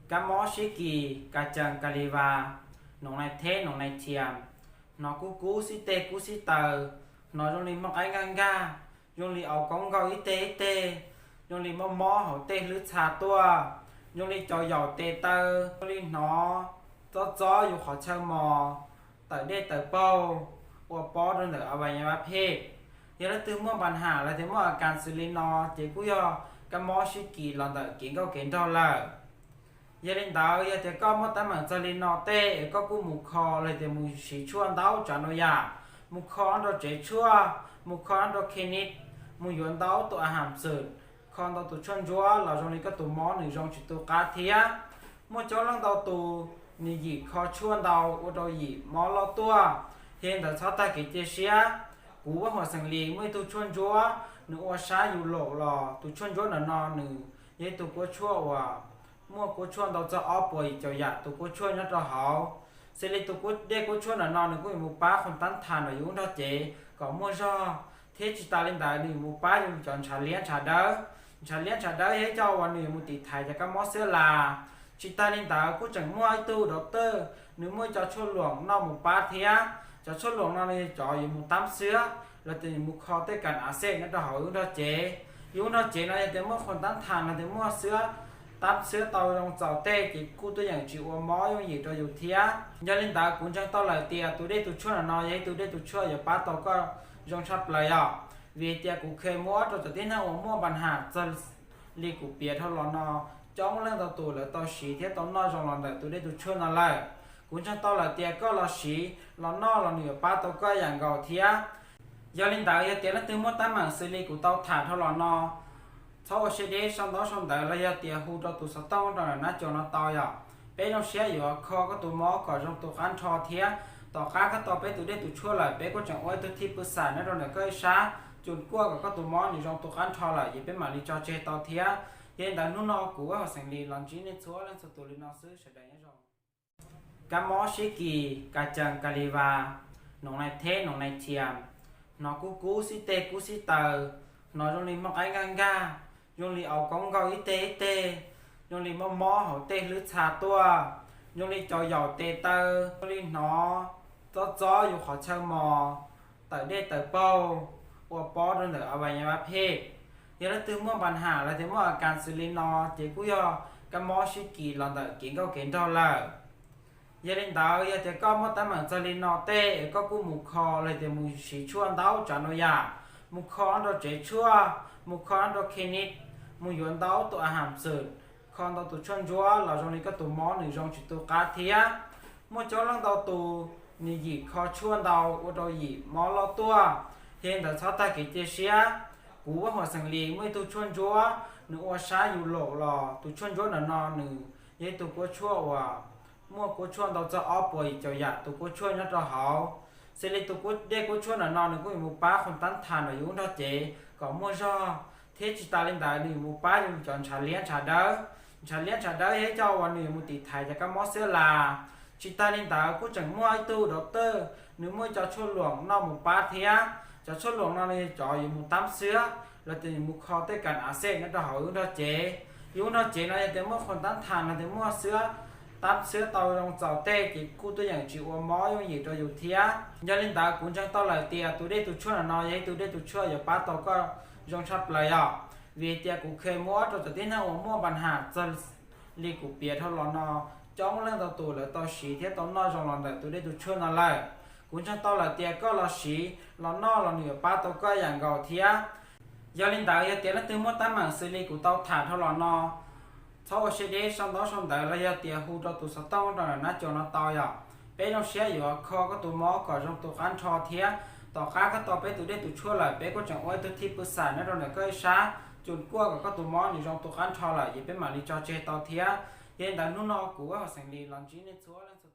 Kab mob sib kis, kas cees kas li vas, noov nai theb noov nai thiam, hnov kub kub xib teg kub xib taw, hnov zoo li muaj qaib nkag nkag, zoo li aus koob nkaus ib teg ib teg, zoo li mob mob hauv tej hlwb txha tuaj, zoo li cov yaum tes taw, zoo li hnov txob txob yus qhov chaw mos, tawm dej tawm paug, ua pob rau ntawm a vais ya vas phem. Yog leej twg muaj npas ham los tias muaj a kas xws li no ces kuj yog kab mob sib kis los ntawm kev nkauj kev nraug lawm. Yog li ntawd yog tias koj muaj teeb meem txog li no tej es koj kuj mus kho los tias mus siv tshuaj ntau tsav ntau yam, mus kho nyob rau tsev tshuaj, mus kho nyob rau clinic, mus yuav ntau tus a has xwm, kho ntau tus tshuaj ntsuab los zoo li koj tus mob nws zoo tsis tu qab thiab. Muaj coob leej ntau tus nws yim kho tshuaj ntau ua rau yim mob loj tuaj, yog li ntawd txhob tag kev cia siab. Kuv Vaj Huam Xeem Lis muaj ib tug tshuaj ntsuab nws ua sab yus laum los tus tshuaj ntsuab ntawm no nws yog ib tug kua tshuaj uas muaj kua tshuaj ntau txog ob puas yim caum yam tus kua tshuaj nyob rau hauv. Xws li tus dej kua tshuaj ntawm no nws kuj yuav mus pab qhua tab thas ntawm yus lub nrog cev kom muaj zog, thiab tsis tas li ntawd nws yuav mus pab yus cov ntshav liab ntshav dawb. Ntshav liab ntshav dawb yog ib co uas nws yuav mus tiv thaiv cov kab mob xiab las. Tsis tas li ntawd kuj tseem muaj ib tug dau tawj nws muaj ib co tshuaj luam noj mus pab thiab. Cov tshuaj luam no nws yog cov yuav mus tab xwab los tias yuav mus kho tej kas a xej nyob rau hauv yus lub nrog cev. Yus lub nrog cev no yog tias muaj qhua tab thas los tias muaj xwab tab xwab tau zoo txaus tej ces kuj tuaj yeem tsis ua mob yooj yim rau yus thiab. Yog li ntawd kuv ntseeg tau lawm tias tus dej tus tshuaj ntawm no yog ib tug dej tus tshuaj yuav pab tau koj zoo tshaj plaws os. Vim tias kuv kheev muab rau cov tib neeg uas muaj npas ham txog li kuv piav dhau los no, coob leej ntau tus lawv tau siv thiab tau noj zoo los ntawm tus dej tus tshuaj no lawm. Kuv ntseeg tau lawm tias koj los siv los noj los nws yuav pab tau koj yam nkaus thiab. Yog li ntawd yog tias leej twg muaj teeb meem xws li kuv tau tham dhau los no, txhob ua siab deb sau ntaub sau ntawv los yog tias hu rau tus xov tooj rau nram nab cov no tau yom. Peb zoo siab yuav kho koj tus mob kom zoo tu qab nrho thiab. Tom qab koj tau peb tus dej tus tshuaj lawm peb kuj tseem ua ib tug thij pw xam nyob rau ntawm koj ib sab, cus kuaj kom koj tus mob nws zoo tu qab nrho lawm ces peb mam li tso tseg tau thiab. Yog li ntawd hnub no kuv Vaj Huam Xeem Lis los ntsib nej txhua leej txhua tus li no xwb, sawv daws nyob zoo. Kab mob sib kis, kas cees kas li vas, noov nai theb noov nai thiam, hnov kub kub xib teg kub xib taw, hnov zoo li muaj qaib nkag nkag, zoo li aus koob nkaus ib teg ib teg, zoo li mob mob hauv tej hlwb txha tuaj, zoo li cov yaum tes taw, zoo li hnov txob txob yus qhov chaw mos, tawm dej tawm paug, ua pob rau ntawm a vais ya vas phem. Yog leej twg muaj npas ham los tias muaj a kas xws li no ces kuj yog kab mob sib kis los ntawm kev nkauj kev nraug lawm. Yog li ntawd yog tias koj muaj teeb meem txog li no tej es koj kuj mus kho los tias mus siv tshuaj ntau tsav ntau yam, mus kho nyob rau tsev tshuaj, mus kho nyob rau clinic, mus yuav ntau tus a has xwm, kho ntau tus tshuaj ntsuab los zoo li koj tus mob nws zoo tsis tu qab thiab. Muaj coob leej ntau tus nws yim kho tshuaj ntau ua rau yim mob loj tuaj, yog li ntawd txhob tag kev cia siab. Kuv Vaj Huam Xeem Lis muaj ib tug tshuaj ntsuab nws ua sab yus laum los tus tshuaj ntsuab ntawm no nws yog ib tug kua tshuaj uas muaj kua tshuaj ntau txog ob puas yim caum yam tus kua tshuaj nyob rau hauv. Xws li tus dej kua tshuaj ntawm no nws kuj yuav mus pab qhua tab thas ntawm yus lub nrog cev kom muaj zog, thiab tsis tas li ntawd nws yuav mus pab yus cov ntshav liab ntshav dawb. Ntshav liab ntshav dawb yog ib co uas nws yuav mus tiv thaiv cov kab mob xiab las. Tsis tas li ntawd kuj tseem muaj ib tug dau tawj nws muaj ib co tshuaj luam noj mus pab thiab. Cov tshuaj luam no nws yog cov yuav mus tab xwab los tias yuav mus kho tej kas a xej nyob rau hauv yus lub nrog cev. Yus lub nrog cev no yog tias muaj qhua tab thas los tias muaj xwab tab xwab tau zoo txaus tej ces kuj tuaj yeem tsis ua mob yooj yim rau yus thiab. Yog li ntawd kuv ntseeg tau lawm tias tus dej tus tshuaj ntawm no yog ib tug dej tus tshuaj yuav pab tau koj zoo tshaj plaws os. Vim tias kuv kheev muab rau cov tib neeg uas muaj npas ham txog li kuv piav dhau los no, coob leej ntau tus lawv tau siv thiab tau noj zoo los ntawm tus dej tus tshuaj no lawm. Kuv ntseeg tau lawm tias koj los siv los noj los nws yuav pab tau koj yam nkaus thiab. Yog li ntawd yog tias leej twg muaj teeb meem xws li kuv tau tham dhau los no, txhob ua siab deb sau ntaub sau ntawv los yog tias hu rau tus xov tooj rau nram nab cov no tau yom. Peb zoo siab yuav kho koj tus mob kom zoo tu qab nrho thiab. Tom qab koj tau peb tus dej tus tshuaj lawm peb kuj tseem ua ib tug thij pw xam nyob rau ntawm koj ib sab, cus kuaj kom koj tus mob nws zoo tu qab nrho lawm ces peb mam li tso tseg tau thiab. Yog li ntawd hnub no kuv Vaj Huam Xeem Lis los ntsib nej txhua leej txhua